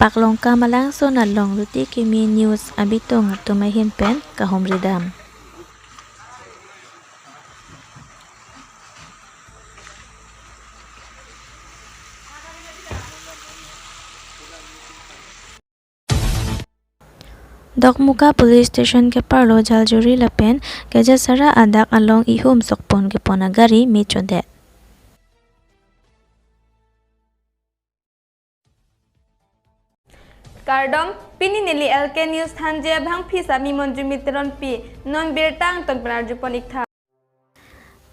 Paklong kam alang son along luti kimi news abitung atum ahin pen kahom ridam. Dokmuka police station ke parlo Jaljuri lapen kejasara adak along ihum sokpon ke ponagari mi chodet. Kardong pini nili LK News thanje bhang phisa mi monju mitron pi non birtang ton pnar juponik tha.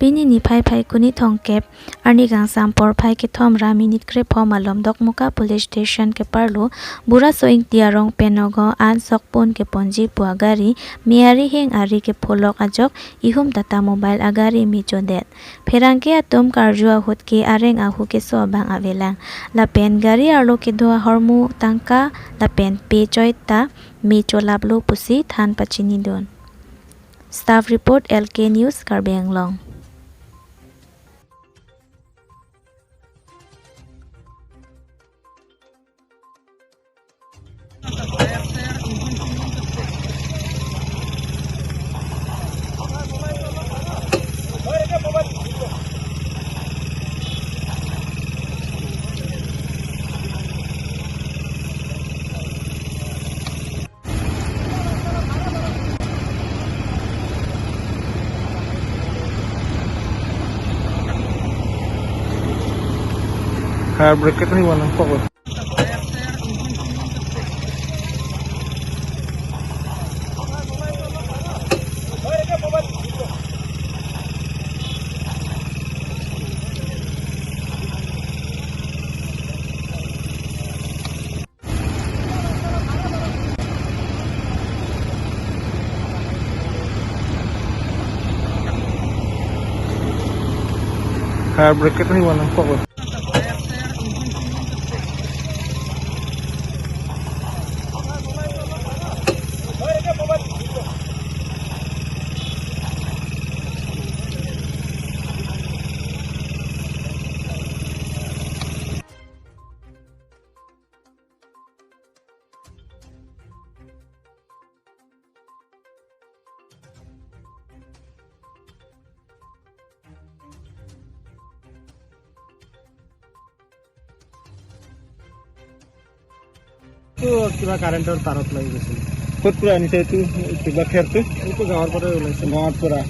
Pini ni phai phai kuni thongkep arni gang sampor phai ke thom ra minute kre phom alom Dokmuka police station ke parlo bura soing tiarong penogo an sokpon ke ponji puagari miari heng ari ke pholok ajok ihum tata mobile agari mi chodet pherangke atom karjua hot ke areng ahu ke so bang avelang lapen gari arlo ke doa hormu tangka lapen pe choita mi cholablo pusi than pachini don. Staff report LK News Karbi Anglong. Fire brigade ni walang pokok. Fire brigade ni walang pokok. কিবা কাৰেণ্টৰ তাৰত লাগি গৈছিল। ক'ত পৰা আনিছে এইটো কিবা খেৰটো? এইটো গাঁৱৰ পৰাই ওলাইছে। গাঁৱৰ পৰা।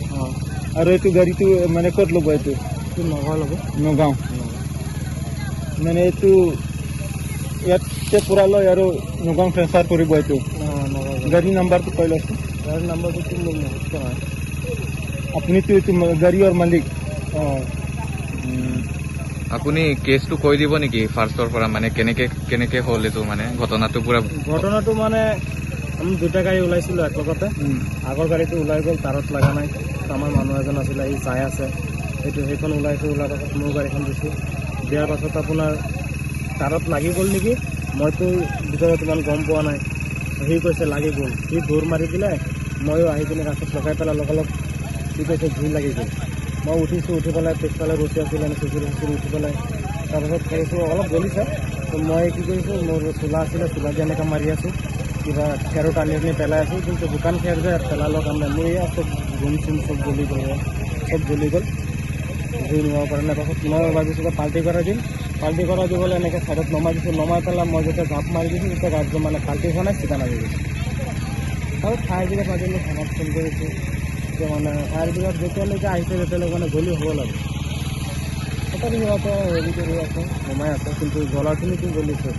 আৰু এইটো গাড়ীটো মানে ক'ত ল'ব এইটো? এইটো নগাঁও ল'ব। নগাঁও মানে এইটো ইয়াতে পৰা লয় আৰু নগাঁও ট্ৰেন্সফাৰ কৰিব এইটো। গাড়ী নাম্বাৰটো কৈ লওকচোন। গাড়ীৰ নাম্বাৰটো মোৰ মুখস্থ নাই। আপুনিতো এইটো গাড়ীৰ মালিক? অঁ। আপুনি কেছটো কৈ দিব নেকি ফাৰ্ষ্টৰ পৰা, মানে কেনেকে কেনেকে হ'ল এইটো, মানে ঘটনাটো পুৰা? ঘটনাটো মানে আমি দুটা গাড়ী ওলাইছিলোঁ একেলগতে। আগৰ গাড়ীটো ওলাই গ'ল, তাৰত লগা নাই। আমাৰ মানুহ এজন আছিলে, সি চাই আছে। সেইটো সেইখন ওলাইছোঁ, ওলোৱাৰ পাছত মোৰ গাড়ীখন দিছোঁ। দিয়াৰ পাছত আপোনাৰ তাৰত লাগি গ'ল নেকি, মইতো ভিতৰত ইমান গম পোৱা নাই। সি কৈছে লাগি গ'ল, সি দৌৰ মাৰি দিলে। ময়ো আহি পিনে ৰাস্তাত লগাই পেলাই লগালগ সি কৈছে জুই লাগি গ'ল। মই উঠিছোঁ, উঠি পেলাই পিছফালে ৰছী আছিলে, আমি চুঁচৰি চুঁচৰি উঠি পেলাই তাৰপাছত কৰিছোঁ, অলপ গলিছে। তো মই কি কৰিছোঁ, মোৰ চোলা আছিলে, চোলা দি এনেকৈ মাৰি আছোঁ, কিবা খেৰো টানি টানি পেলাই আছোঁ। কিন্তু শুকান খেৰ যে পেলালেও কাম নাই। মোৰ ইয়াত চব গুম চুম চব জ্বলি গ'ল, চব জ্বলি গ'ল, জুই নোহোৱাৰ কাৰণে। পাছত মই ভাবিছোঁ যে পাল্টি কৰাই দিম। পাল্টি কৰাই দিবলৈ এনেকৈ ছাইডত নমাই দিছোঁ। নমাই পেলাই মই যেতিয়া জাঁপ মাৰি দিছোঁ, তেতিয়া গাড়ীটো মানে পাল্টি হোৱা নাই, চিধা নামি গৈছোঁ। তাৰপিছত ফায়াৰ ব্ৰিগেড মাতিলোঁ, থানাত ফোন কৰিছোঁ। মানে ফায়াৰ ব্ৰিগেড যেতিয়ালৈকে আহিছে তেতিয়ালৈকে মানে জ্বলি হ'ব লাগে। তথাপি সিহঁতে হেৰি কৰি আছে, কমাই আছে, কিন্তু জ্বলাখিনিতো জ্বলিছে।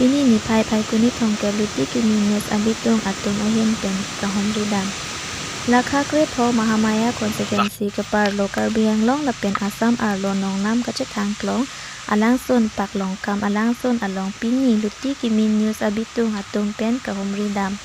Pini ni phai phai kuni thongke luti kimi news abitung atum ahin pen kahom ridam. Lakha kre tho Mahamaya constituency ke parlo Karbi Anglong lapen Assam arlo nongnam kachethang klong alang son paklong kam alang son along pini luti kimi news abitung atum pen kahom ridam.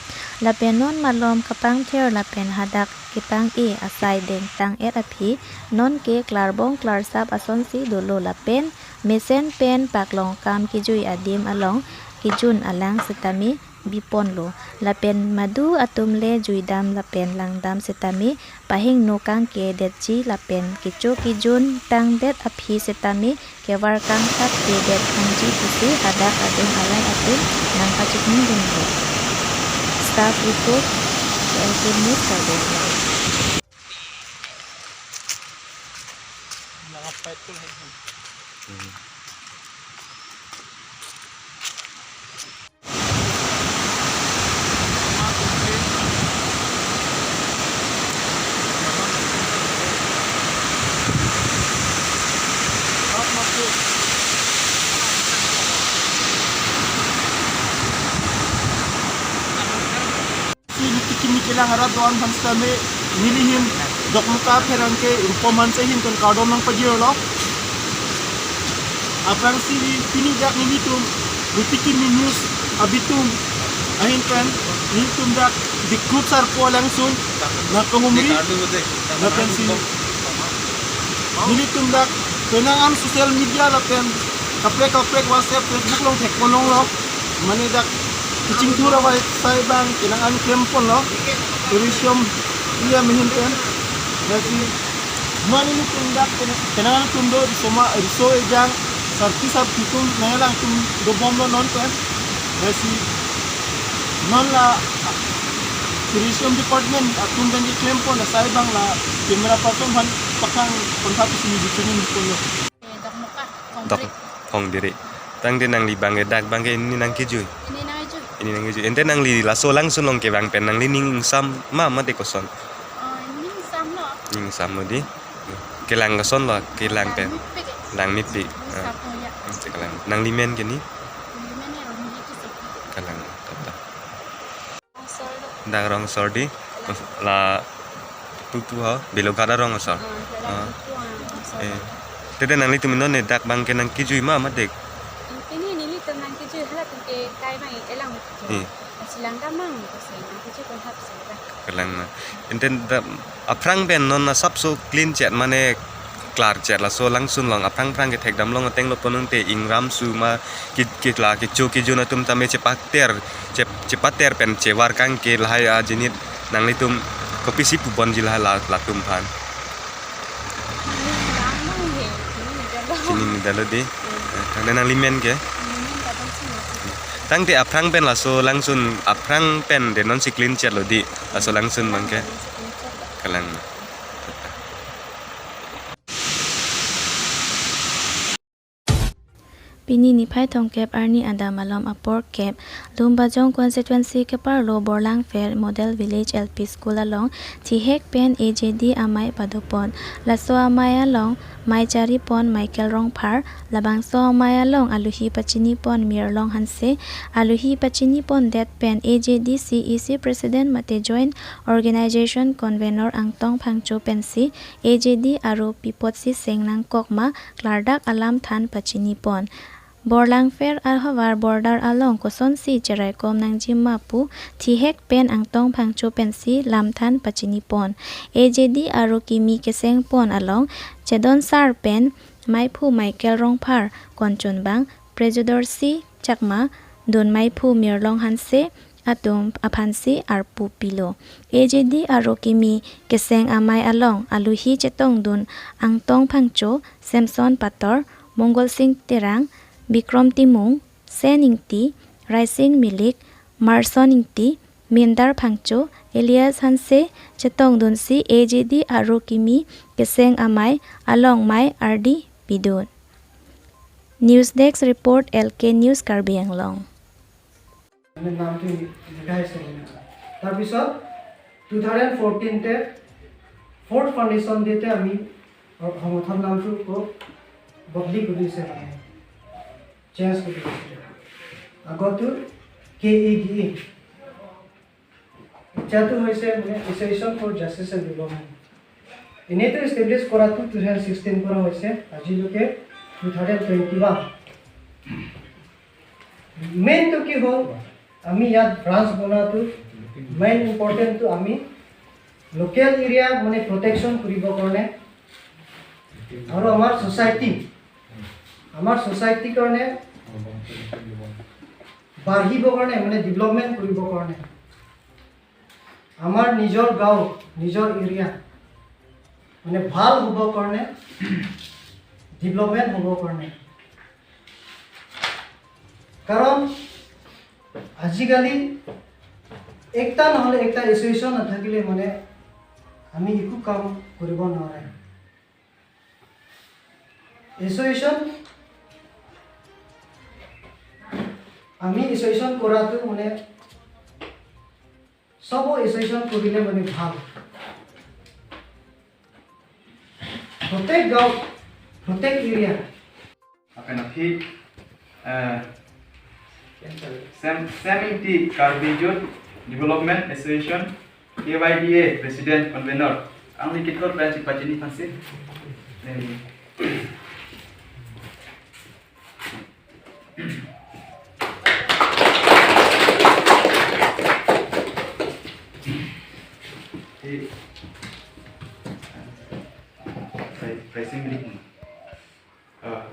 Lapen non malom kapang ther lapen hadak kipang e asai deng tang et aphi non ke klarbong klarsap asonsi dolo lapen mesen pen paklong kam kijui adim along kijun alang setami biponlo lapen madu atumle juidam lapen langdam setami pahing nokang ke det ji lapen kicho kijun tang det aphi setami kewar kang tat ke det hanji pisi hadak adung alai atum nang pachikni dunlo. Staff report LK News Karbi. Doan hanstame nilihin dokmuka pherangke rupaman se hin ton kardom nang pajirlo aprang sili pini jak nilitum rutiki news abitum ahin pen nilitum dak dikrup sar polang sun na kongumri na pen si nilitum dak penang am social media la pen kaprek kaprek WhatsApp Facebook long thek kolong lo mane dak kiching thura wai sai bang kinang an klempon lo tourism iya mihin pen nasi mani ni tundak kenangan tundo risoma riso ejang sarti sar pitum nalang tum do bom lo non pen nasi non la tourism department atum ben klempon la sai bang la camera person han pakang kontak sini bichunin polo dok hong diri tang de nang li bang dak bang ini nang kijui ini nang kijui ente nang li laso langsung long ke bang pen nang li ning sam ma ma de koson ning sam lo ning sam lo di kelang koson lo kelang pen lang mipi kelang nang li men ke ni kelang tata dang rong sor di la tu ha belogada rong sor eh tete nang li tumi non ne dak bang ke nang kijui ma ma de ini nili tenang kijui hala ke kai bang elang silang damang ko se nang kijui kon hap se kelang na enten aprang ben non na sab so clean chat mane klar chat la so langsung long aprang prang ke thek dam long teng lo ponung te ingram su ma ki ki la ki chu ki ju na tum tame che pater che pater pen che war kang ke lahai a jinit nang li tum kopi si pu bon jila la la tum phan chini ni dalo di tang nang limen ke tang te aprang pen la so langsung aprang pen de non si clean chat lo di la so langsung bang ke kalang Pini ni phai thong kep arni ada malom apor kep Lumbajong constituency ke parlo Borlang Fair Model Village LP School along Thihek pen AJD amai padopon laso amai along mai chari pon Michael Rong Phar labangso amai along aluhi pachini pon Mirlong Hanse aluhi pachini pon det pen AJD CEC President mate joint organization convener angtong phangcho pensi AJD aro pipot si sengnang kokma klardak alam than pachini pon Borlang Fair alhawar border along koson si cherai kom nang jimma pu thihek pen angtong phangcho pen si lamthan pachini pon AJD aro kimi keseng pon along chedon sar pen maiphu Michael Rongphar konchon bang prejodor si chakma don maiphu Mirlong Hanse atum aphansi arpu pilo AJD aro kimi keseng amai along aluhi chetong dun angtong phangcho Samson Pator Mongol Singh Terang Bikram Timung, Seningti, Rising Milik, Marson Ingti, Mindar Phangcho, Elias Hanse, Chetong Dunsi, AJD aro Kimi, Keseng Amai, Along Mai, RD, Bidun. News Desk Report, LK News, Karbi Anglong. নামটো লিখা হৈছে তাৰপিছত 2014তে fourth foundation ডেতে আমি সংগঠন নামটো বদলি কৰি দিছে, মানে চেঞ্জ কৰি দিছিলে। আগতো KADA, এতিয়াতো হৈছে মানে association for justice and development. এনেইতো এষ্টাব্লিছ কৰাটো 2016 পৰা হৈছে, আজিলৈকে 2021। মেইনটো কি হ'ল, আমি ইয়াত ব্ৰাঞ্চ বনোৱাটো মেইন ইম্পৰ্টেণ্টটো আমি লোকেল এৰিয়া মানে প্ৰটেকশ্যন কৰিবৰ কাৰণে আৰু আমাৰ ছ'চাইটি, আমাৰ ছ'চাইটিৰ কাৰণে বাঢ়িবৰ কাৰণে মানে ডেভেলপমেণ্ট কৰিবৰ কাৰণে আমাৰ নিজৰ গাঁও নিজৰ এৰিয়া মানে ভাল হ'বৰ কাৰণে ডেভেলপমেণ্ট হ'বৰ কাৰণে। কাৰণ আজিকালি একটা নহ'লে একটা এছ'চিয়েশ্যন নাথাকিলে মানে আমি একো কাম কৰিব নোৱাৰে। এছ'চিয়েশ্যন আমি এছ'চিয়েশ্যন কৰাটো মানে চব এছ'চিয়েশ্যন কৰিলে মানে ভাল। প্ৰত্যেক গাঁও প্ৰত্যেক area Semingti Karbi Youth Development Association KYDA President Convener Angli Kithor Branch Pachini Phansi.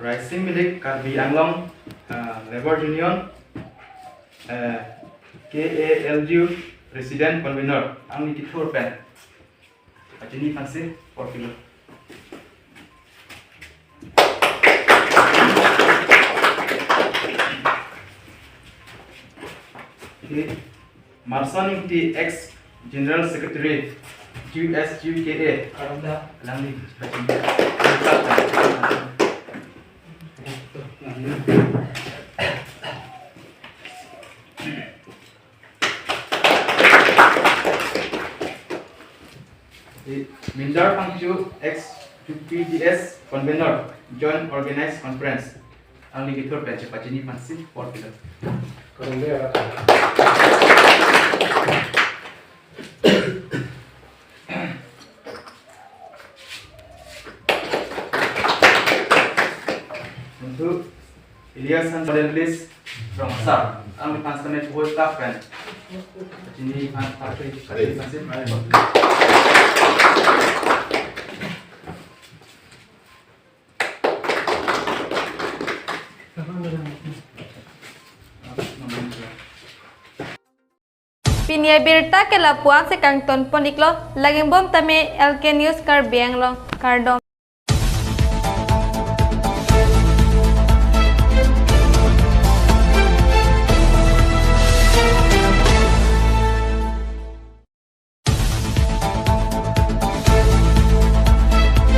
Rising Milik Karbi Anglong Labor Union KALU President Convener Angli Kithor Pen Pachini Phansi 4 kilo. Marson T ex General Secretary GSUKA Langli Pachini. Mindar Pangchu ex PDS Convener Joint Organized Conference Angli Kithor Panche Pachini Phansi 4 kilo. Untuk Elias List from Sar Angli Phansi whole staff friend Pachini Phansi. Pinia birta ke lapuan se kangton poniklo laging bom tame LK News kar bianglo kardom.